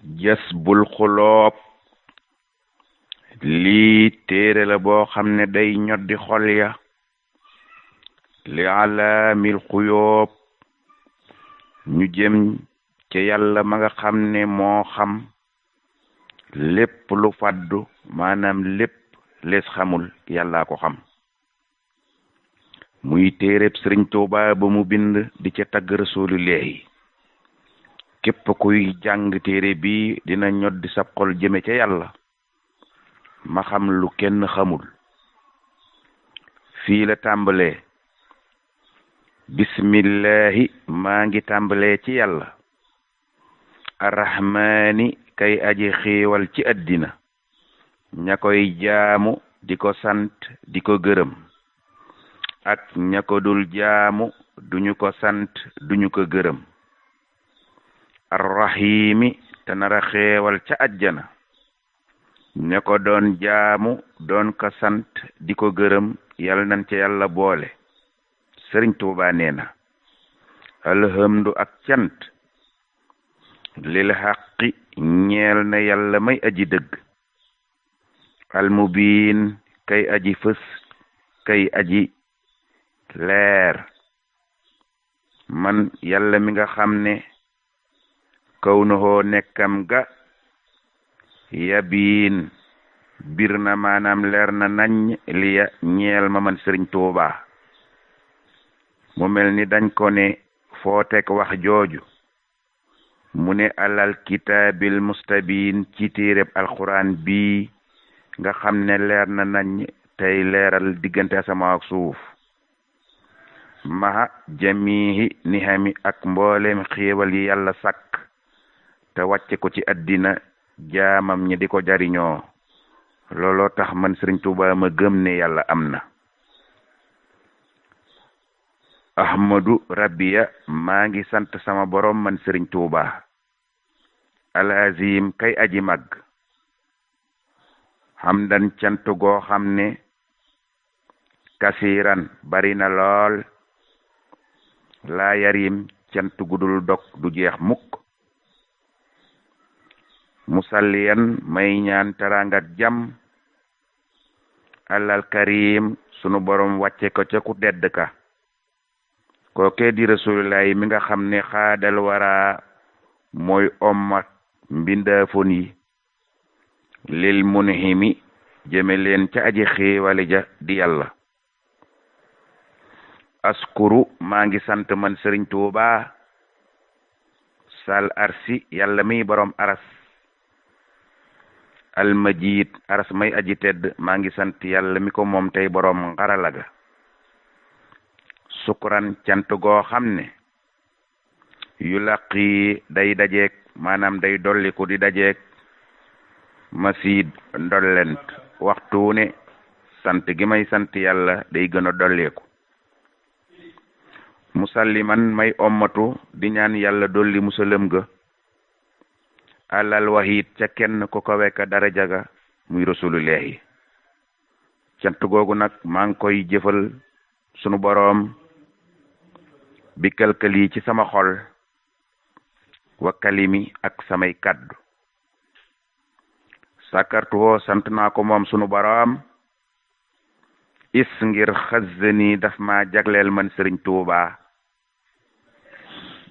jasbul xuloob lii téere la boo xam ne day ñoddi xol ya li alaamil xuyoob ñu jëm ca yàlla ma nga xam ne moo xam lépp lu faddu maanaam lépp lees xamul yàllaa ko xam muy téereb sëriñ Tuubaa ba mu bind di ca tagg rasuulullaahi képp kuy jàng téere bi dina ñoddi sab xol jëme ca yàlla ma xam lu kenn xamul fii la tàmbalee bismillahi maa ngi tàmbalee ci yàlla arrahmaani kay aji xiiwal ci àddina ña koy jaamu di ko sant di ko gërëm ak ña ko dul jaamu duñu ko sant duñu ko gërëm arrahimi te nara xeewal ca àjjana ña ko doon jaamu doon ko sant di ko gërëm yal nañ ca yàlla boole sëriñ Tuubaa nee na alhamdu ak cant lil xaqi ñeel na yàlla may aji dëgg almubiin kay aji fës kay aji leer man yàlla mi nga xam ne kaw na hoo nekkam ga yabiin bir na maanaam leer na nañ liya ñeel ma man sëriñ Tuubaa mu mel ni dañ ko ne foo teg wax jooju mu ne alal kitaabil mustabiin ci téereb alquran bi nga xam ne leer na nañ tey leeral diggante asamaan ak suuf maha jamihi nihami ak mboolem xéewal yi yàlla sàkk te wàcce ko ci àddina jaamam ñi di ko jariñoo looloo tax man sëriñ Tuubaa ma gëm ne yàlla am na ahmadu rabbiya maa ngi sant sama borom man sëriñ Tuubaa alazim kay aji mag hamdan cant goo xam ne kasiran bari na lool laa yarim cant gudul dog du jeex mukk musalliyan may ñaan terangak jam alal karim sunu borom wàcce ko ca ku tedd ka kooke di rasulullahi mi nga xam ne xaadal wara mooy ommat mbindaafon yi lil munhimi jëme leen ca aji xéewale ja di yàlla askuru maa ngi sant man sëriñ Tuubaa sal arsi yàlla miy borom aras almajid aras may aji tedd maa ngi sant yàlla mi ko moom tey borom ngaralaga sukran cant goo xam ne yu laqi day dajeek maanaam day dolliku di dajeek masid ndollent waxtu ne sant gi may sant yàlla day gën a dolleeku musalliman may ommatu di ñaan yàlla dolli musalam ga alal wahid ca kenn ko kawe ka daraja ga muy rasulullahi cant googu nag maa ngi koy jëfal sunu boroom bi kalkali ci sama xol wa kalimi ak samay kaddu sakartu woo sant naa ko moom sunu boroom is ngir xazani daf ma jagleel man sëriñ Tuubaa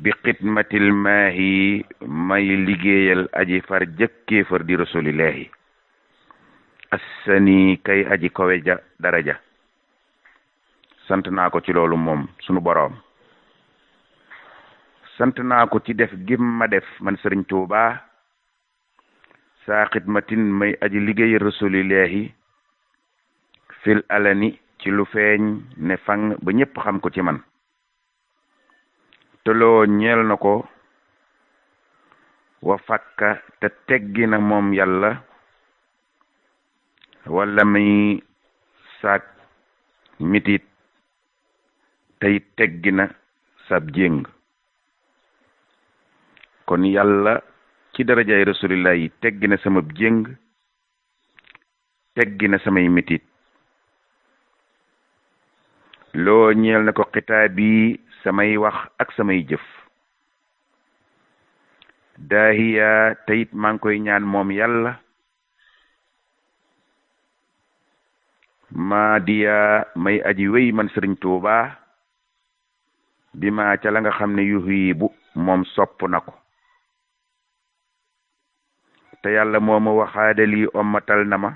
bi xidmatil maahi may liggéeyal aji far jëkkee far di rasulillahi assani kay aji kowe ja daraja sant naa ko ci loolu moom sunu boroom sant naa ko ci def gim ma def man sëriñ Tuubaa saa xidmatin may aji liggéeyal rasulillahi fil alani ci lu feeñ ne fang ba ñépp xam ko ci man te loo ñeel na ko wa fakka te teggi na moom yàlla wala muy saak mitit tey teggi na sab jéng kon yàlla ci darajaay rasulillah yi teggi na sama jéng teggi na samay mitit loo ñeel na ko xitaab yi samay wax ak samay jëf daahiya tayit maa ngi koy ñaan moom yàlla maa diya may aji wéy man sëriñ Tuuba bi ma ca la nga xam ne yuhibu moom sopp na ko te yàlla mooma waxaadali ommatal na ma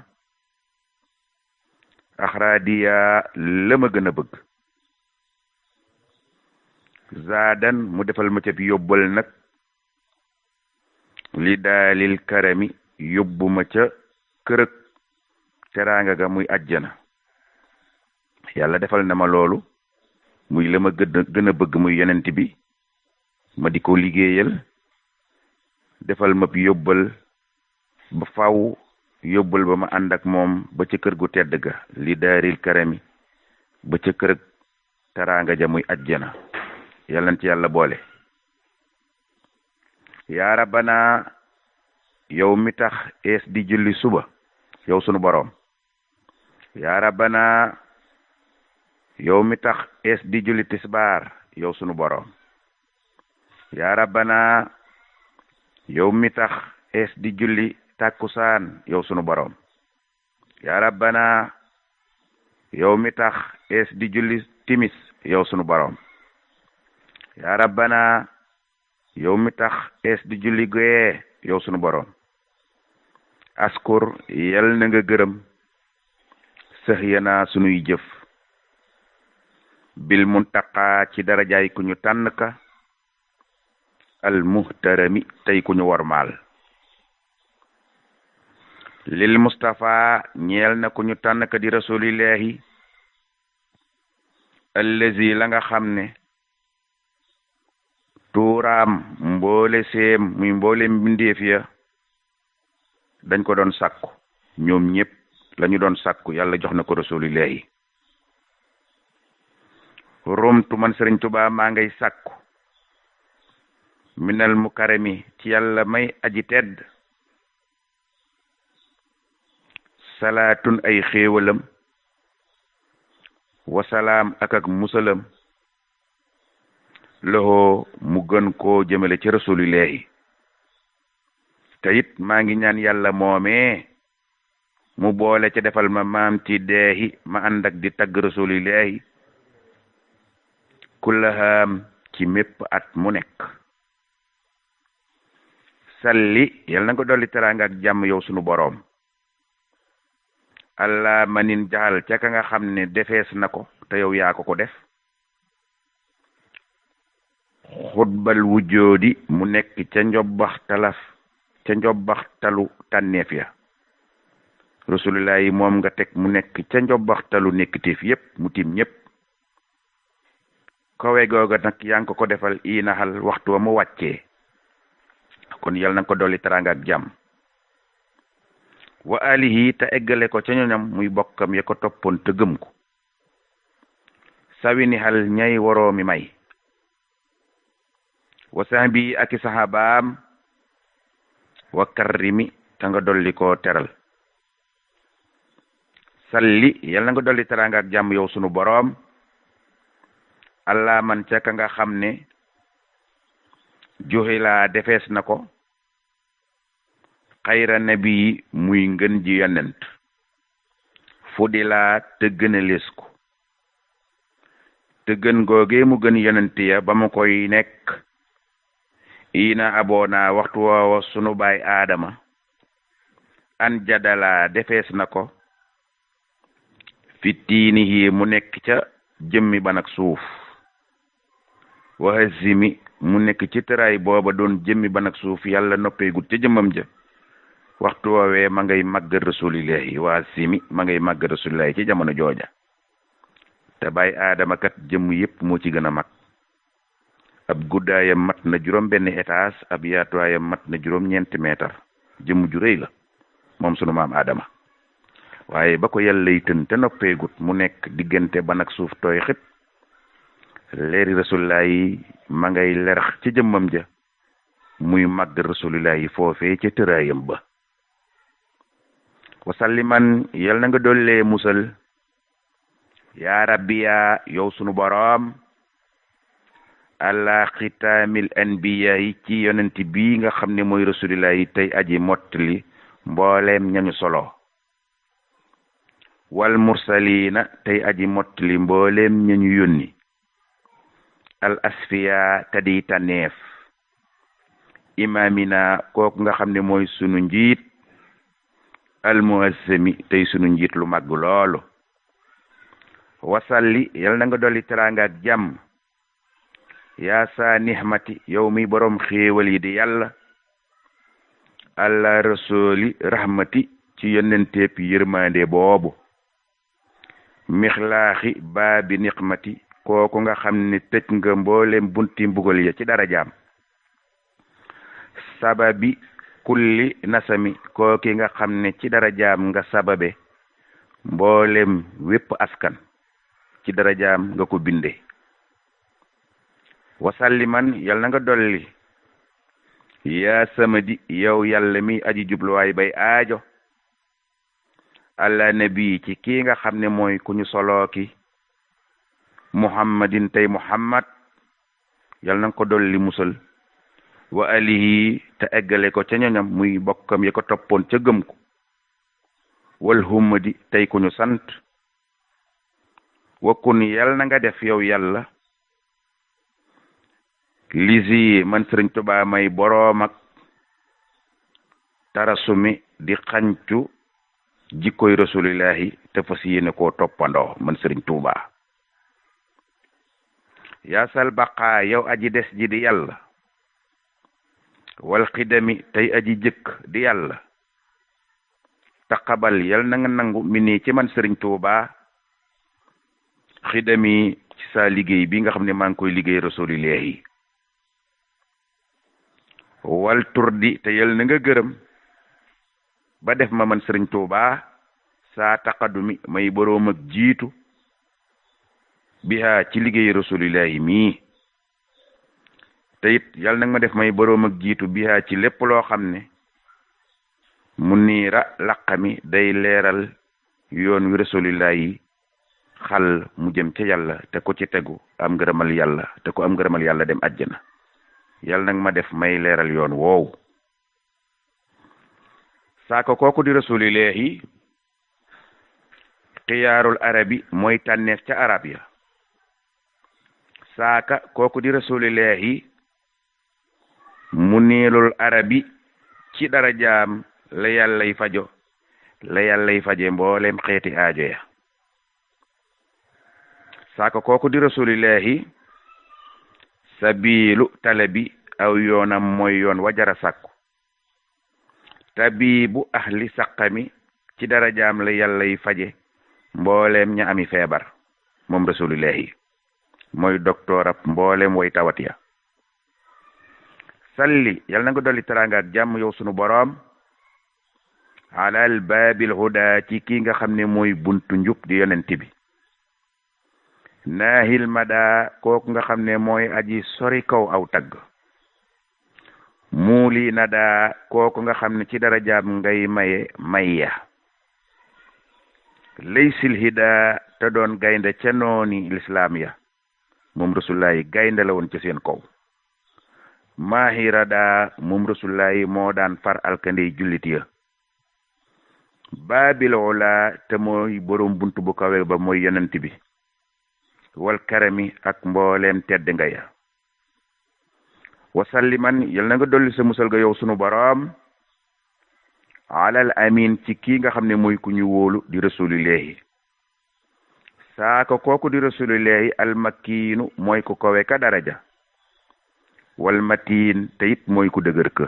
axraadiya la ma gën a bëgg zaadan mu defal ma ca bi yóbbal nag li daalil karami yóbbu ma ca kërëg teraanga ga muy ajjana yàlla defal na ma loolu muy la ma gën a bëgg muy yonent bi ma di ko liggéeyal defal ma bi yóbbal ba faw yóbbal ba ma ànd ak moom ba ca kër gu tedd ga li daaril karami ba ca kërëg teraanga ja muy ajjana yàlla na ci yàlla boole yaa rabbana yow mi tax ees di julli suba yow sunu boroom yaa rabbana yow mi tax ees di julli tisbaar yow sunu boroom yaa rabbana yow mi tax ees di julli takkusaan yow sunu boroom yaa rabbana yow mi tax ees di julli timis yow sunu boroom yaa rabbana yow mi tax ees di julli gee yow sunu boroom askur yal na nga gërëm sëx yana sunuy jëf bil muntaqa ci darajaay ku ñu tànn ka al muhtarami tey ku ñu wormaal lil mustafa ñeel na ku ñu tànn ka di rasulillahi allazi la nga xam ne tuuraam mboole seem muy mboole mbindeef ya dañ ko doon sàkku ñoom ñëpp lañu doon sàkku yàlla jox na ko rasulillahi romtu man sëriñ Tuubaa maa ngay sàkku minal mukarami ci yàlla may aji tedd salaatun ay xéewalam wasalaam ak musalam loxo mu gën koo jëmale ci rasulillahi te it maa ngi ñaan yàlla moomee mu boole ca defal ma maam ci deexi ma ànd ak di tagg rasulillahi kullahaam ci mépp at mu nekk salli yal na nga dolli teraanga ak jàmm yow sunu boroom allah manin jaxal ca ka nga xam ne defees na ko te yow yaa ko def xutbal wujjoodi mu nekk ca njobbaxtalu tànneef ya rasulillahi moom nga teg mu nekk ca njobbaxtalu nekkiteef yépp mu tim ñépp kowe googa nag yaa ngi ko defal inaxal waxtu wa mu wàccee kon yal na ko dolli teraanga ak jàmm wa alihi te eggale ko ca ñoñam muy bokkam ya ko toppoon te gëm ko sawini xal ñay woroomi may wa sahbi ak i sahabaam wa karrimi te nga dolli ko teral salli yal na nga dolli teraanga ak jàmm yow sunu boroom allah man ca ka nga xam ne joxe laa defees na ko xayra nabi muy ngën ji yonent fu di laa te gën a lees ko te gën googee mu gën yonent ya ba mu koy nekk ina aboona waxtu woowa sunu baay aadama an jadala defees na ko fi tiinihi mu nekk ca jëmmi ban ak suuf waxa zimi mu nekk ci tëraay booba doon jëmmi ban ak suuf yàlla noppeegut ca jëmmam ja waxtu woowee ma ngay màgg rasulillahi waa zimi ma ngay màgg rasulillahi ci jamono jooja te baay aadama kat jëmm yépp moo ci gën a mag ab guddaayam mat na juróom benn étage ab yaatuwaayam mat na juróom ñeenti meetar jëmm ju rëy la moom sunu maam aadama waaye ba ko yàlla itam te noppeegut mu nekk diggante ban ak suuf tooy xëpp leeri rasulillahi ma ngay lerax ci jëmmam ja muy màgg rasulillahi foofee ca tëraayam ba wasalliman yal na nga dollee musal yaa rabbi yaa yow sunu boroom ala xitaamil anbiya yi ci yonent bii nga xam ne mooy rasulillah yi tey aji mottali mbooleem ñañu solo wal mursalina tey aji mottali mbooleem ñañu yónni al asfiya tadi taneef imamina kooku nga xam ne mooy sunu njiit al muassami tey sunu njiit lu màgg loolu wasalli yal na nga dolli teraanga ak jàmm yaa saa nihmati yow mi boroom xéewal yi di yàlla allah rasuli rahmati ci yonenteep yërmande boobu mixlaaxi baabi niqmati kooku nga xam ne tëj nga mboolem bunti mbugal ya ci dara jaam sababi kulli nasami kooki nga xam ne ci dara jaam nga sababe mboolem wépp askan ci dara jaam nga ko binde wasalliman yal na nga dolli yaa samadi yow yàlla mi aji jubluwaay bay aajo ala nabi ci kii nga xam ne mooy ku ñu solooki muhammadin tey muhammad yal na nga ko dolli musal wa alihi te eggale ko ca ñoñam muy bokkam ya ko toppoon ca gëm ko wal hummadi tey ku ñu sant wa kun yal na nga def yow yàlla lisi man Sëriñ Tuubaa may boroom ak tarasumi di xancu jikkoy rasulillahi te fas yéene koo toppandoo man Sëriñ Tuubaa yaasal baqaa yow aji des ji di yàlla wal xidami tey aji jëkk di yàlla taqabal yal na nga nangu mi nii ci man Sëriñ Tuubaa xidami ci saa liggéey bi nga xam ne maa ngi koy liggéey rasulillahi wal turdi te yal na nga gërëm ba def ma man Sëriñ Tuubaa saa taqadumi may boroom ak jiitu biha ci liggéey rasulillahi mii te it yal na nga ma def may boroom ak jiitu biha ci lépp loo xam ne mu niira laqami day leeral yoon wi rasulillahi xal mu jëm ca yàlla te ko ci tegu am ngërëmal yàlla te ko am ngërëmal yàlla dem àjjana yal nag ma def may leeral yoon woowu saako kooku di rasulillahi xiyaarul arabi mooy tànneef ca arab ya saaka kooku di rasulillahi mu niilul arabi ci dara jaam la yàllay faje mboolem xeeti aajo ya saaka kooku di rasulillahi sabilu talabi aw yoonam mooy yoon wajara sàkku tabibu ahli saqami ci darajaam la yàllay faje mbooleem ña ami feebar moom rasulillahi mooy docteur ab mbooleem way tawat ya salli yal na nga dolli teraanga ak jàmm yow sunu boroom alal baabil huda ci kii nga xam ne mooy buntu njub di yonent bi naahil mada kooku nga xam ne mooy aji sori kaw aw tagg muuli nada kooku nga xam ne ci darajaam ngay maye mayya laysil hida te doon gaynde ca nooni lislaam ya moom rasulullahi gaynde la woon ca seen kaw mahirada moom rasulullahi moo daan far alkandey jullit ya baabil ula te mooy boroom buntu bu kawe ba mooy yonent bi wal karami ak mbooleem tedd nga ya wasalliman yal na nga dolli sa musal ga yow sunu boroom alal amin ci kii nga xam ne mooy ku ñu wóolu di rasulillahi saaka kooku di rasulillahi almakiinu mooy ku kawe ka daraja wal matiin te it mooy ku dëgër ka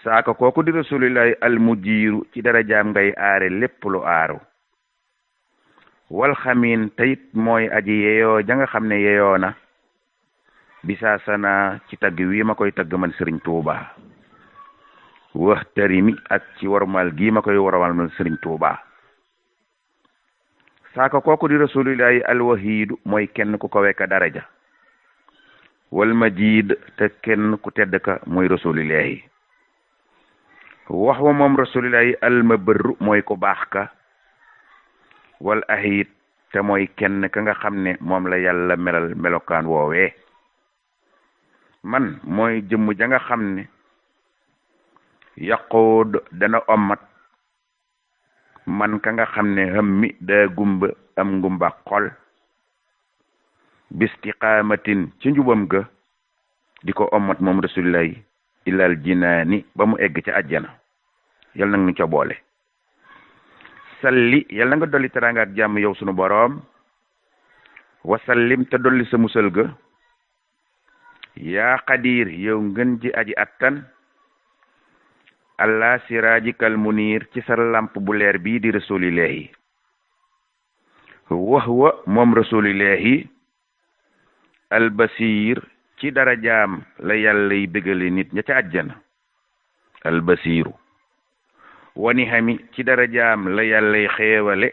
saaka kooku di rasulillahi almujiiru ci darajaam ngay aare lépp lu aaru wal xamin te it mooy aji yeyoo ja nga xam ne yeyoo na bisa sana ci tagg wi ma koy tagg man Sëriñ Tuubaa wax tarimi ak ci warmal gi ma koy warmal man Sëriñ Tuubaa saaka kooku di rasulillahi alwahidu mooy kenn ku kawe ka daraja wal majid te kenn ku tedd ka mooy rasulillahi wax wa moom rasulillahi almabarru mooy ku baax ka wal ahid te mooy kenn ka nga xam ne moom la yàlla melal melokaan woowee. man mooy jëmm ja nga xam ne yaquud dana ommat man ka nga xam ne xam mi daa gumba am ngumba xol bistiqaamatin ci njubam ga di ko ommat moom rasulillahi ilal jinaani ba mu egg ca àjjana. yal nag nu ca boole. salli yal na nga dolli teraanga ak jàmm yow sunu boroom wasallim te dolli sa musal ga yaa xadiir yow ngën ji aji attan allah siraajikal muniir ci sa lamp bu leer bii di rasulillahi wax wa moom rasulillahi albasiir ci darajaam la yàlla yi bégale nit ña ca àjjana. albasiiru wani xami ci darajaam la yàlla yi xeewale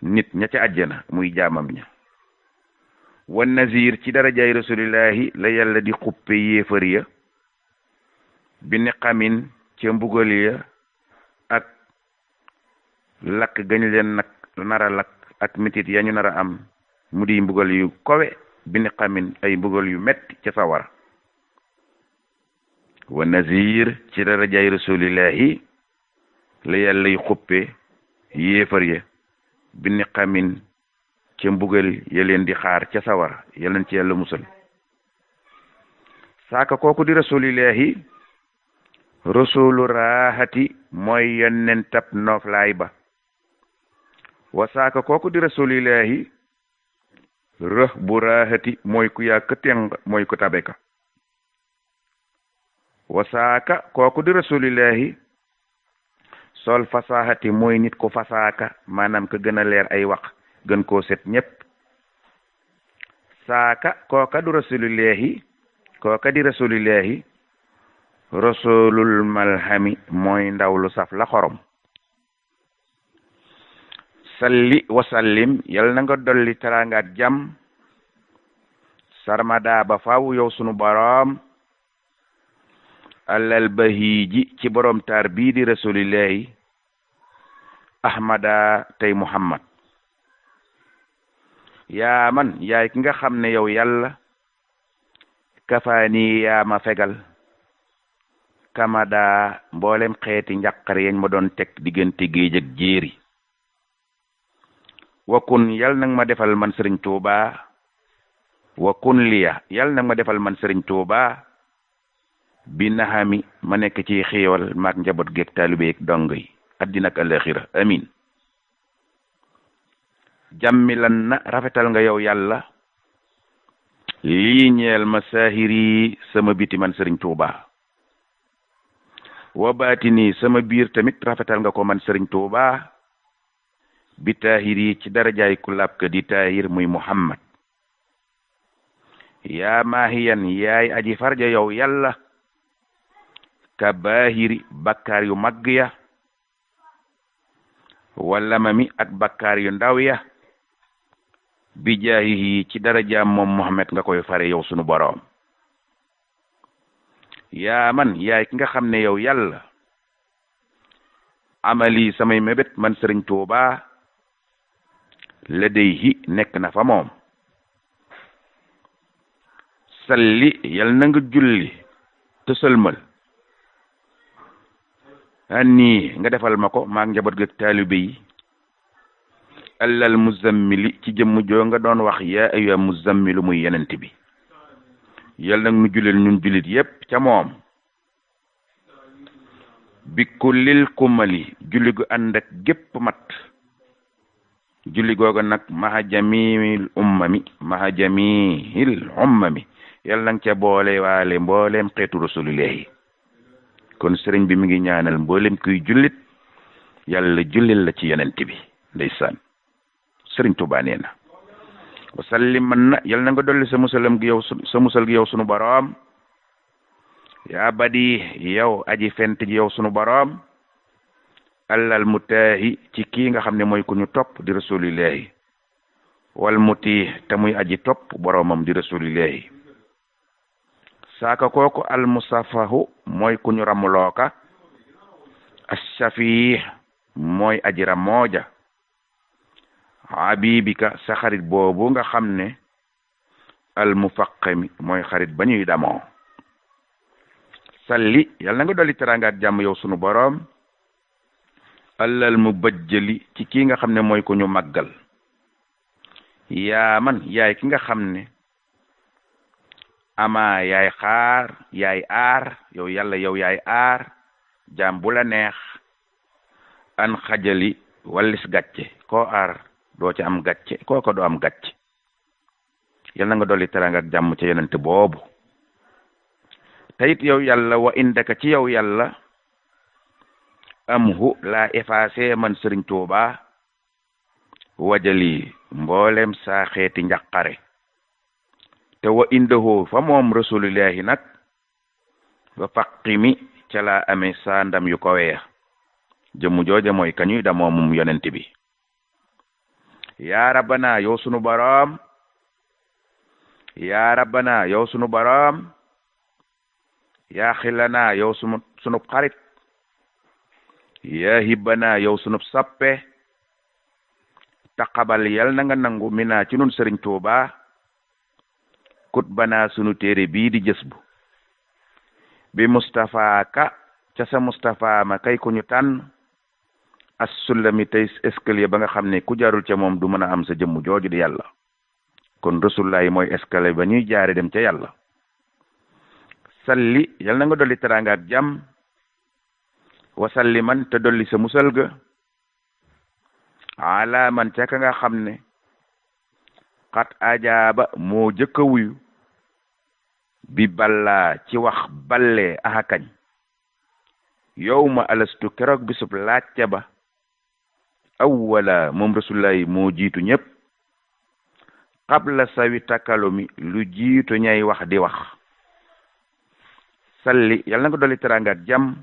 nit ña ca àjjana muy jaamam ña. wan nazir ci darajaay rasulillahi la yàlla di xuppe yéefar ya bi niqamin ca mbugal ya ak lakk gañ leen nag nara lakk ak mitit yañu nara am mu di mbugal yu kowe bi niqamin ay mbugal yu metti ca sawara. wa nazir ci darajaay rasulillahi la yàlla yi xuppe yéefar ya bi niqamin ca mbugal ya leen di xaar ca sawara ya leen ci yàlla musal. saaka kooku di rasulillahi rasulu raahati mooy yonentab nooflaay ba. wa saaka kooku di rasulillahi rëh bu raahati mooy ku yaa këteng mooy ku tabeka. wa saaka kooku di rasulillahi sol fasahati mooy nit ko fasaaka maanaam ka gën a leer ay wax gën koo set ñépp. saaka kooka du rasulillahi kooka di rasulillahi rasulul malhami mooy ndaw lu saf la xorom. salli wasallim yal na nga dolli teraanga ak jàmm sarmada ba faaw yow sunu boroom alal bahiji ci boroom taar bii di rasulillahi ahmada tey muhammad. yaa man yaay ki nga xam ne yow yàlla kafaani yaa ma fegal kamada mboolem xeeti njàqare yañ ma doon teg diggante géej ak jéeri. wakun yal nag ma defal man sëriñ Tuuba wakun liya yal nag ma defal man sëriñ Tuuba bi naxami ma nekk ci xéewal maak njaboot geeg taalibe ak dong yi addina ak alaxira amin. jàmmilan na rafetal nga yow yàlla lii ñeel ma saahiri sama biti man sëriñ Tuuba wa baatini sama biir tamit rafetal nga ko man sëriñ Tuuba bi taahiri ci darajaay ku laab ka di taahir muy muhammad. yaa maahiyan yaay aji farja yow yàlla ka baahiri bakkaar yu mag ya wala mami ak bakkaar yu ndaw ya bi jaahihi ci darajaam moom muhammad nga koy fare yow sunu boroom. yaa man yaay ki nga xam ne yow yàlla amali samay mébét man sëriñ Tuuba la dey hi nekk na fa moom. salli yal na nga julli te sëlmal nii nga defal ma ko maak njaboot gëg taalibe yi allal muzammili ci jëmm joo nga doon wax yaa ayyuha muzammilu muy yenent bi. yal nag nu jullil ñun jullit yépp ca moom bi kullil kumali julli gu ànd ak gépp mat. julli googa nag maha jamil ummami yal nang ca boole waale mbooleem xeetu rasulillahi. kon sëriñ bi mi ngi ñaanal mboolem kuy jullit yàlla jullil la ci yenent bi ndeysaan. sëriñ Tuubaa nee na wasallim man na yal na nga dolli sa musalam gi yow sa musal gi yow sunu boroom yaa badi yow aji fent ji yow sunu boroom allal mutaahi ci kii nga xam ne mooy ku ñu topp di rasulillahi wal muti te muy aji topp boroomam di rasulillahi. saaka kooku al musafahu mooy ku ñu ramulooka ashafi mooy aji ramooja habibika sa xarit boobu nga xam ne al mufaqami mooy xarit ba ñuy damoo. salli yàlla na nga dolli teraanga ak jàmm yow sunu boroom allal mu bëjjali ci kii nga xam ne mooy ko ñu màggal. yaa man yaay ki nga xam ne ama yaay xaar yaay aar yow yàlla yow yaay aar jaam bu la neex an xajali wallis gàcce koo aar doo ci am gàcce kooko doo am gàcce. yal na nga dolli teraanga ak jàmm ca yonent boobu. tayit yow yàlla wa indaka ci yow yàlla am hu laa effacé man sëriñ Tuuba wajali mboolem saa xeeti njaqare te wa indahu fa moom rasulillahi nag ba faqimi ca laa amee saa ndam yu ko weex jëmu jooja mooy kañuy da moomum yonent bi. yaa rabbana yow sunu boroom yaa rabbana yow sunu boroom yaa xilana yow sunub xarit yaa hibbana yow sunub sappe taqabal yal na nga nangu mina ci nun sëriñ Tuuba kut bana sunu téere bii di jës bu bi Mustafa ka ca sa Mustafa ma kay ku ñu tànn as sulami tey escalier ba nga xam ne ku jaarul ca moom du mën a am sa jëmm jooju di yàlla. kon rasulullahi mooy escalier ba ñuy jaare dem ca yàlla. salli yal na nga dolli teraanga ak jàmm wa salli man te dolli sa musal ga ala man ca ka nga xam ne xat ajaaba moo jëkka wuyu bi balla ci wax balle aha kañ yow ma alastu keroog bisub laajte ba awwala moom rasulullahi moo jiitu ñépp qabla sawi takkalumi lu jiitu ñay wax di wax. salli yal na nga dolli teraanga ak jàmm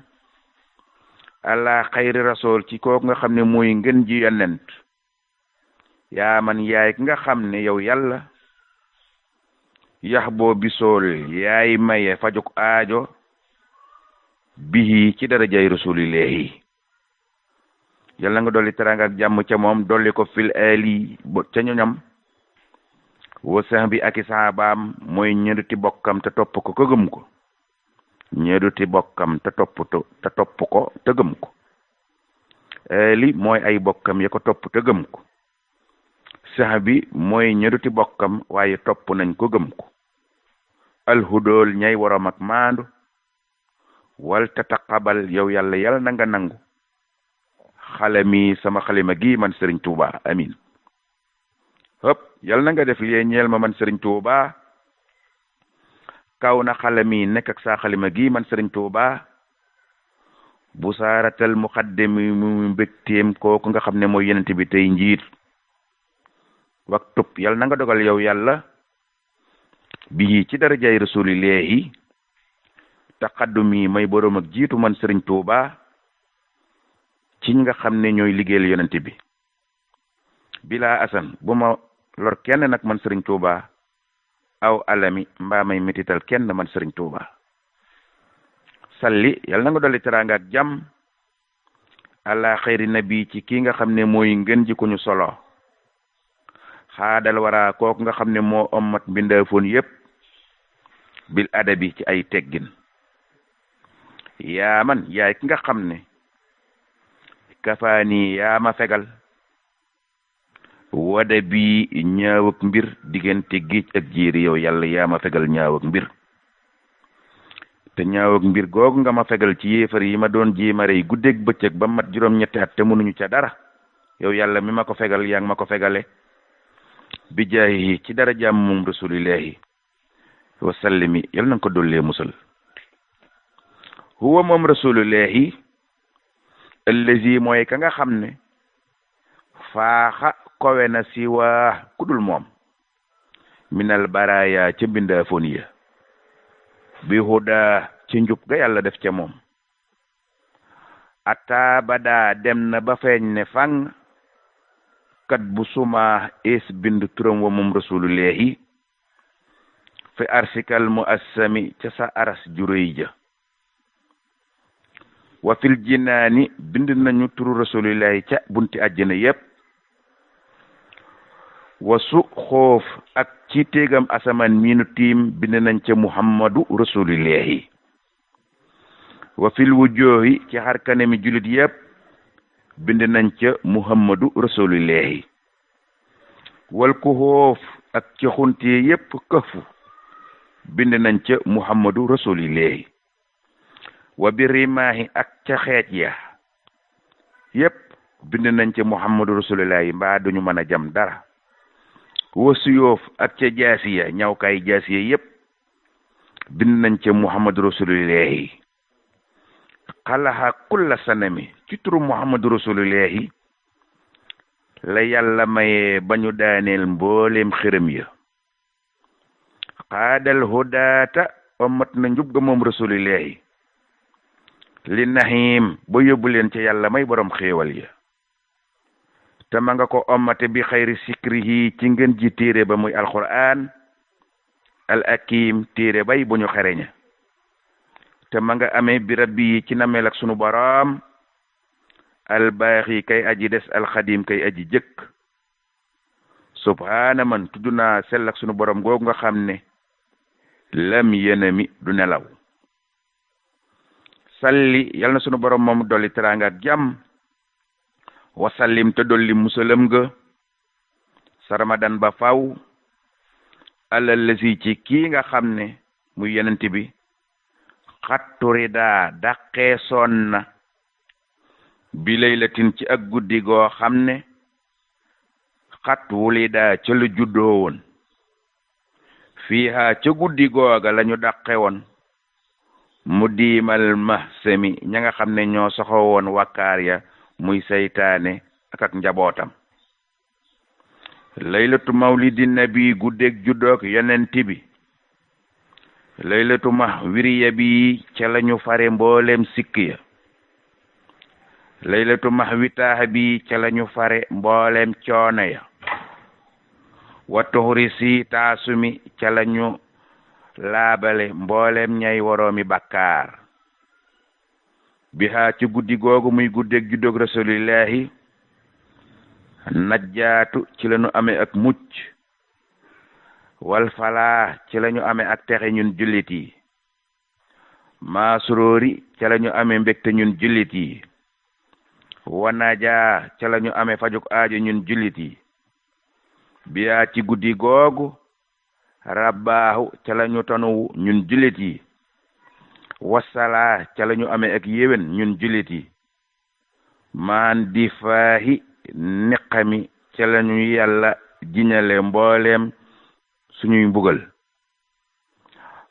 ala xayri rasul ci kooku nga xam ne mooy ngën ji yonent yaa man yaay ki nga xam ne yow yàlla yax boo bisool yaay maye fajuk aajo bihi ci darajay rasulillahi. yal na nga dolli teraanga ak jàmm ca moom dolli ko fil ali ca ñoñam wa sax bi ak i saabaam mooy ñeduti bokkam te topp ko ko gëm ko ñeduti bokkam te topp ko te gëm ko. li mooy ay bokkam ya ko topp te gëm ko. sax bi mooy ñeduti bokkam waaye topp nañ ko gëm ko. alhudool ñay waroom ak maandu wal tataqabal yow yàlla yàlla na nga nangu xalami sama xalima gi man sëriñ Tuuba amin. hëpp yàlla na nga def li ñeel ma man sëriñ Tuuba kaw na xalami nekk ak saa xalima gi man sëriñ Tuuba bu saaratal muqaddami mu mbégteem kooku nga xam ne mooy yenente bi tey njiit waktub yàlla na nga dogal yow yàlla bii ci darajay rasulillahi taqaddumi may boroom ak jiitu man sëriñ Tuuba ci ñi nga xam ne ñooy liggéeyal yonente bi bila asan bu ma lor kenn nag man sëriñ Tuuba aw alami mbaa may metital kenn man sëriñ Tuuba. salli yal na nga dolli teraanga ak jàmm ala xayri nabi ci kii nga xam ne mooy ngën ji ku ñu solo xaadal wara kooku nga xam ne moo ommat mbindaafoon yépp bil adabi ci ay teggin. yaa man yaay ki nga xam ne kafaani yaa ma fegal wada bi ñaaw ak mbir diggante géej ak jéeri yow yàlla yaa ma fegal ñaaw ak mbir te ñaaw ak mbir googu nga ma fegal ci yéefar yi ma doon jéemarey guddeeg bëccëg ba mat juróom-ñetti at te mënuñu ca dara yow yàlla mi ma ko fegal yaa ngi ma ko fegale bi jaayi ci dara jàmm moom rasulillahi wa sallimi yal na nga ko dollee musal. huwa moom rasulillahi allazi mooy ka nga xam ne faaxa kowe na si waa kudul moom minal baraya ca mbindaafoon ya bi huda ci njub ga yàlla def ca moom ata bada dem na ba feeñ ne fang kat bu suma es bind turam wa moom rasulullahi fi arsikal mu assami ca sa aras juréy ja wa fil jinaani bind nañu turu rasulillahi ca bunti àjjana yépp wasu xoof ak ci téegam asamaan miinu tiim bind nañ ca muhammadu rasulillahi wa fil wujoohi ci xar kanami julit yépp bind nañ ca muhammadu rasulillahi wal ku xoof ak ci xuntiye yépp këfu bind nañ ca muhammadu rasulillahi wa bi rimaahi ak ca xeej ya yépp bind nañ ca muhammadu rasulillahi mbaa duñu mën a jam dara wasu yoof ak ca jaasiya ñawkaay jaasiya yépp bind nañ ca muhammadu rasulillahi xalaxa kulla sanami ci turu muhammadu rasulillahi la yàlla maye ba ñu daaneel mbooleem xërëm ya xaadal hudaata omat na njub ga moom rasulillahi li nahim ba yóbbu leen ca yàlla may borom xéewal ya te ma nga ko omate bi xayri sikrihi ci ngeen ji téere ba muy alquran al akim téere bay bu ñu xereña te ma nga amee bi rabbi ci nameel ak sunu borom al baaxi kay aji des alxadim kay aji jëkk subhaana man tudd naa sell ak sunu borom googu nga xam ne lam yenami du nelaw salli yal na sunu borom moom dolli teraanga ak jàmm wasallim te dolli musalam nga sarmadan ba faw alal lasi ci kii nga xam ne muy yenent bi xatturida dàqee soon na bi laylatin ci ak guddi goo xam ne xat wulida ca lu juddoo woon fiiha ca guddi googa lañu dàqe woon mu diimal mahsami ña nga xam ne ñoo soxo woon wakkaar ya muy seytaane ak njabootam laylatu mawlidi nabi guddeeg juddoog yonent bi laylatu mah wiriya bi ca lañu fare mboolem sikk ya laylatu mah witaaha bi ca lañu fare mboolem coono ya wa tuxuri si taasumi ca lañu laabale mboolem ñay woroomi bakkaar bihaa ci guddi googu muy guddeeg juddoog rasulillahi najjaatu ci lañu amee ak mucc wal falaa ci lañu amee ak texe ñun jullit yi maasuróori ca lañu amee mbégte ñun jullit yi wanajaa ca lañu amee fajuk aajo ñun jullit yi biyaa ci guddi googu rabbaahu ca lañu tanu ñun jullit yi wasalaa ca lañu amee ak yéwén ñun jullit yi maan di faahi niqami ca lañu yàlla jiñale mbooleem suñuy mbugal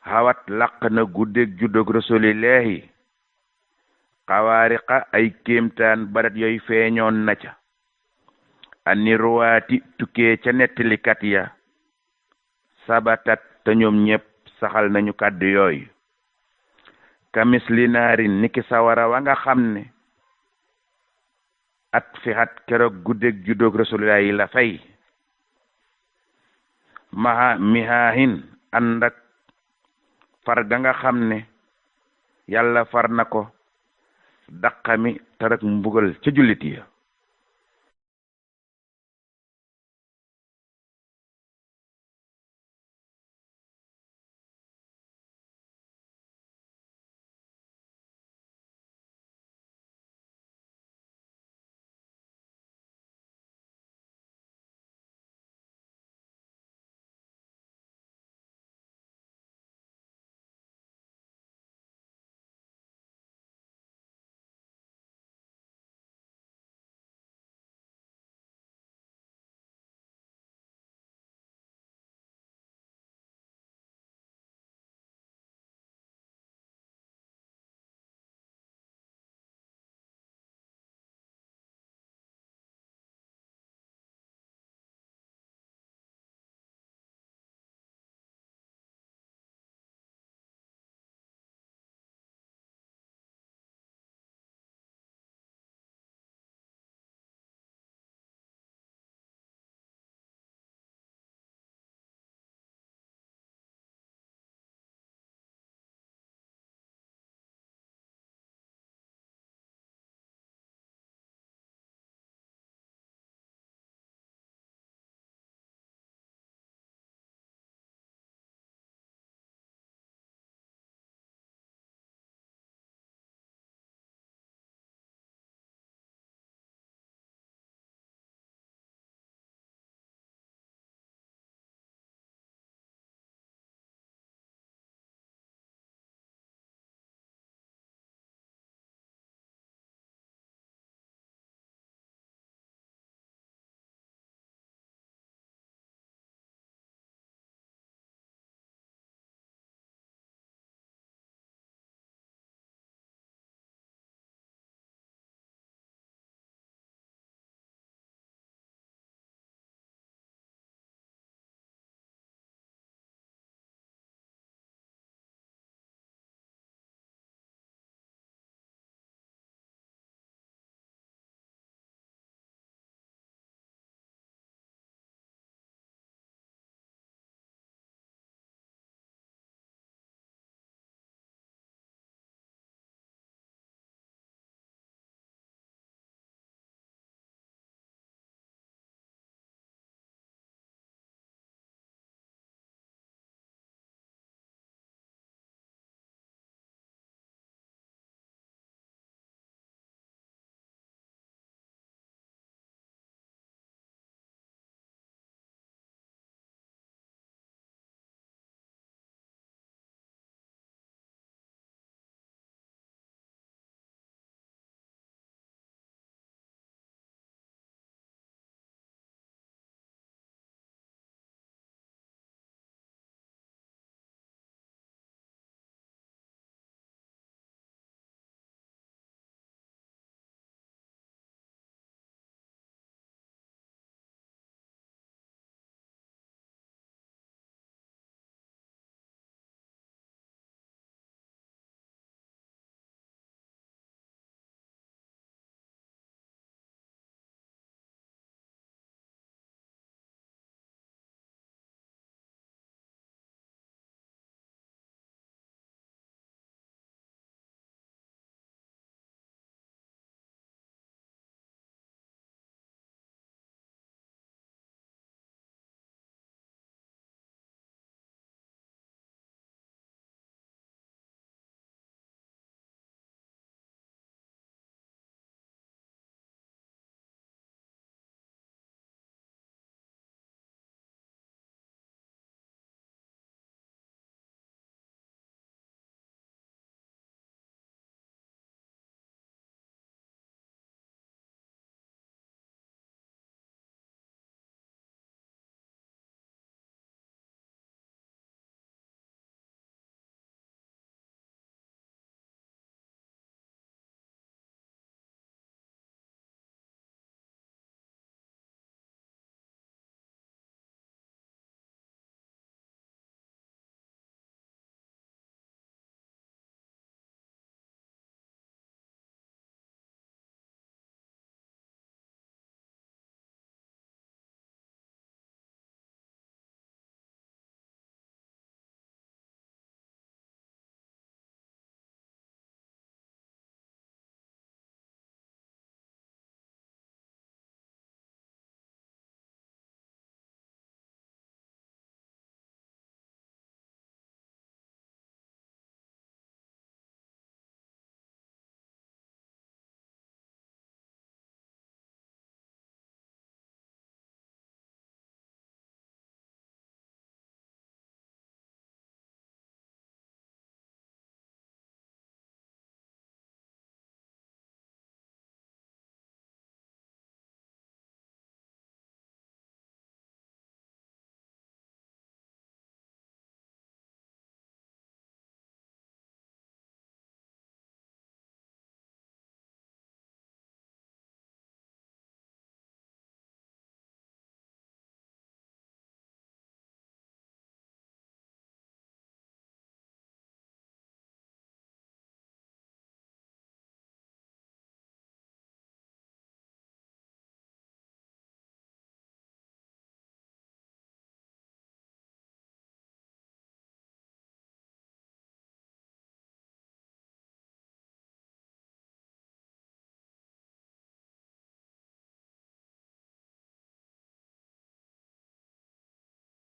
xawat laq na guddeeg juddoog rasulillahi xawaariqa ay kéemtaan barat yooyu feeñoon na ca ani ruwaati tukkee ca nettalikat ya sabatat te ñoom ñépp saxal nañu kàddu yooyu kamis li naari niki sawara wa nga xam ne at fi xat keroog guddeeg juddoog rasulillahi la fay maha mihaahin ànd ak far ga nga xam ne yàlla far na ko daqami tarak mbugal ca jullit ya